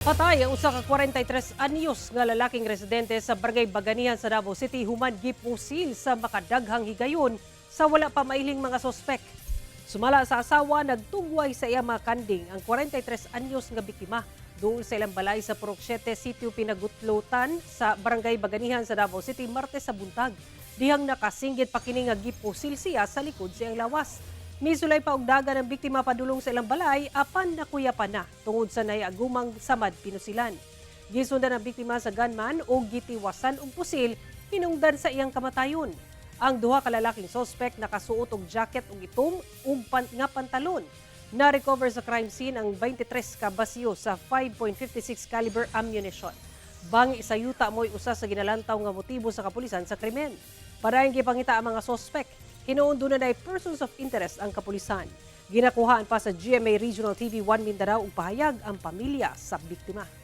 Patay ang usa ka 43 anyos nga lalaking residente sa Barangay Baganihan sa Davao City human gipusil sa makadaghang higayon sa wala pa mailing mga sospek. Sumala sa asawa, nagtugway sa iya mga kanding ang 43 anyos nga biktima duol sa ilang balay sa Purok 7, Sitio Pinagutlotan sa Barangay Baganihan sa Davao City Martes sa buntag. Dihang nakasinggit pa kini nga gipusil siya sa likod sa iyang lawas. Misulay pa og dagan ang biktima padulong sa ilang balay apan nakuyapan na tungod sa naiagumang samad pinusilan. Gisundan ang biktima sa gunman og gitiwasan og pusil hinungdan sa iyang kamatayon. Ang duha ka lalaking sospek nakasuot og jacket ug itom ug nga pantalon. Na-recover sa crime scene ang 23 ka basiyo sa 5.56 caliber ammunition. Bangi sa yuta mo'y usa sa ginalantaw nga motibo sa kapulisan sa krimen. Padayon gipangita ang mga sospek. Hinuon duna nay persons of interest ang kapulisan. Ginakuhaan pa sa GMA Regional TV 1 Mindanao og pahayag ang pamilya sa biktima.